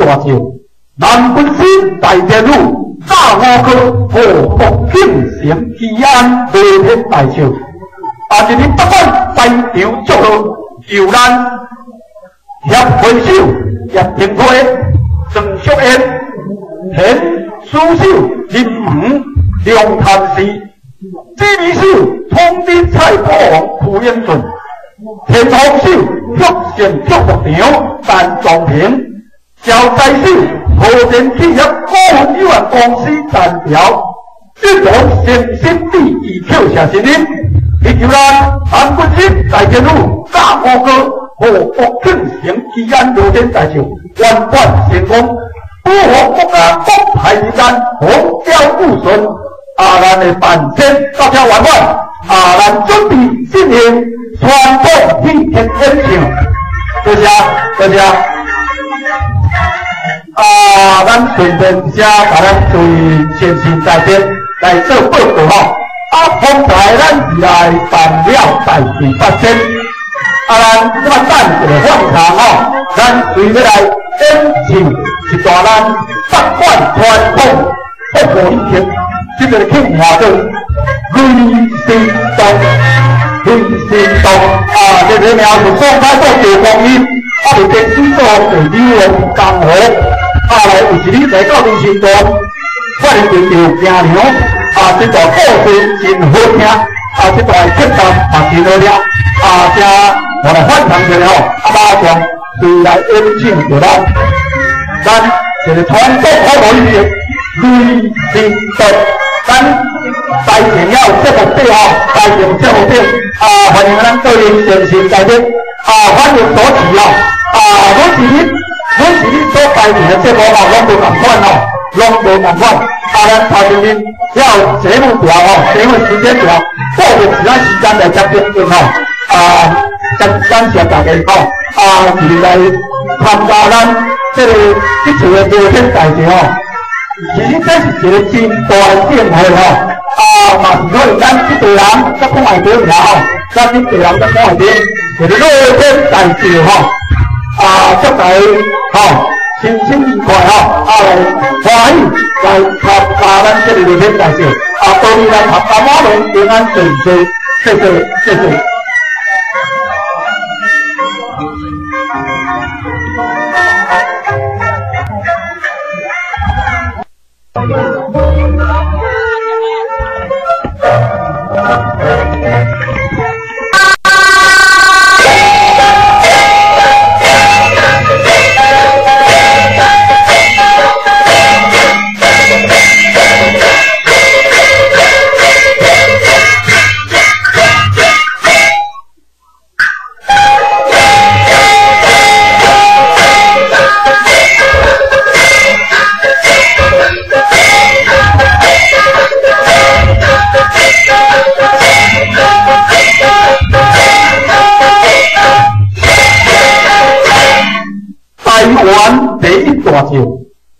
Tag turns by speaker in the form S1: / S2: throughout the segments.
S1: 大将，南军师大天女，炸五科护国庆城吉安罗天大将。啊，一日不管在场祝贺，由咱协会首叶廷辉、郑淑燕、田书秀、林文、梁谭氏、指挥手通知蔡国王徐英顺、田丰手玉成玉牧场陈壮平、赵财手和田企业股份有限公司陈条、一同诚心地以扣谢新人，祈求咱韩国人大天女炸五哥和国庆城吉安罗天大寿圆满成功，保护国家国泰民安，风调雨顺。啊，咱的办签到这圆满，啊，咱准备进行传统戏曲演唱。多谢，多谢。啊，咱顺便遮共咱对先生在边来做报告吼。啊，方才咱是来办了代志发生，啊，咱这摆等一个放场吼，咱随欲来演唱一段咱北管传统国语曲，这个曲名叫《雷神洞》，雷神洞啊，这个名是宋太祖赵匡胤，啊，伫天子做第二王江湖，啊，来有一日来到雷神洞，发现着赵京娘，啊，这段故事真好听，啊，这段曲调嘛真好听，啊，这我来翻唱一下吼，啊，马上随来演唱就咱，咱这个传统国语的雷神洞。咱台前要节目底吼，台前节目底啊，欢迎咱各位先生在这啊，欢迎主持哦，啊，拢是你所排的节目吼，拢无仝款吼，拢无仝款。啊，咱头前面要节目表吼，节目时间表，固定其他时间来接应吼。啊，感感谢大家吼，啊，是来参加咱这个这次的罗天大会吼。其实这是一个真大的盛会吼，啊，嘛是可能咱这辈人才讲会到尔吼，咱这辈人才讲会到，一个罗天大会吼，啊，祝大家吼身心愉快吼，啊来欢喜来参加咱这个罗天大会，啊，保佑咱闔家满门平安顺遂，谢谢，谢谢。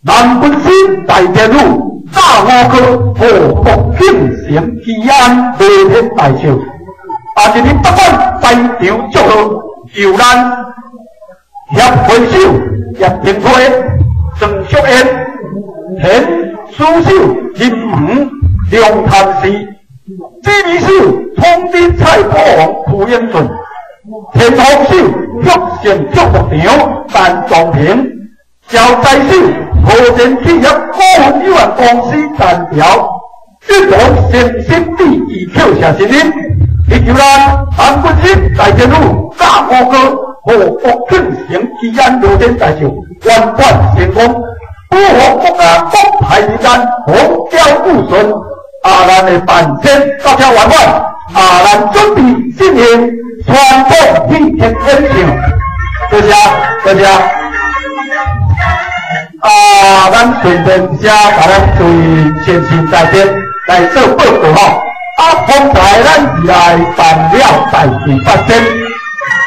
S1: 南军师大天女，炸五科护国庆城吉安罗天大寿。啊，一日不管在场祝贺，由咱协会首叶廷辉、郑淑燕、田书秀、林文、梁谭氏、指挥手通知蔡国王徐英顺、田丰手玉成玉牧场陈壮平、赵财手和田企业股份有限公司陈条、一同诚心地以扣谢新人，祈求咱韩国人大天女炸五哥护国庆城吉安罗天大寿圆满成功，保护国家国泰民安，风调雨顺。啊，咱的办签到这圆满，啊，咱准备进行传统戏曲演唱。多谢，多谢。啊，咱顺便遮共咱对先生在边来做报告吼。啊，方才咱是来办了代志发生，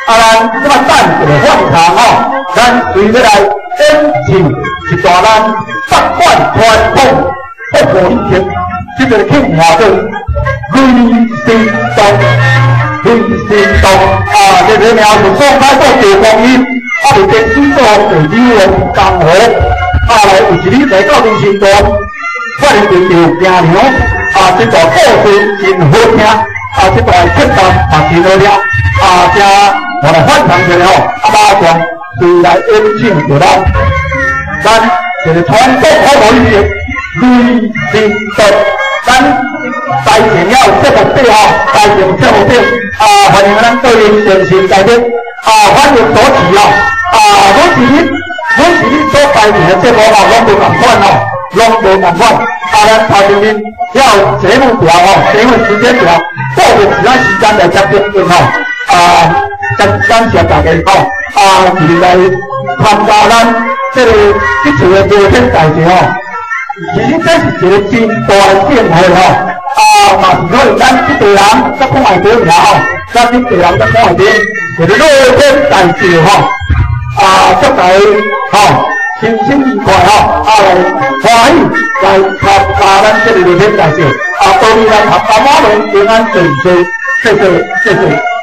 S1: 啊，咱这摆等一个放场吼，咱随欲来演唱一段咱北管传统国语曲，这个曲名叫《雷神洞》，雷神洞啊，这个名是宋太祖赵匡胤，啊，啊，未坚持做地流江湖，啊，來有一日來到人生中，發現著驚娘，啊，這段故事真好聽，啊，這段片段嘛真好聽，啊，這我來翻唱一下吼，啊，馬上隨來演唱著咱，咱這個傳統好無藝術，雷神道，咱台前了節目底吼，台前節目底，啊，歡迎咱各位先生來賓，啊，歡迎主持哦，啊，每一日所排定的節目吼，攏無仝款哦，攏無仝款。啊，咱頭前面要節目表吼，節目時間表，固定時間時間來接應吼，啊，感感謝大家吼，啊，一來參加咱這個這次的樂天大節吼。其實這是一個真大的盛會吼，啊，嘛是可能咱這地人才講會著爾吼，咱這地人才講會著，一個樂天大節吼，啊，祝大家吼身心愉快吼，啊來歡喜來參加咱這個樂天大節，啊，祝你來合家滿門平安順遂，謝謝，謝謝。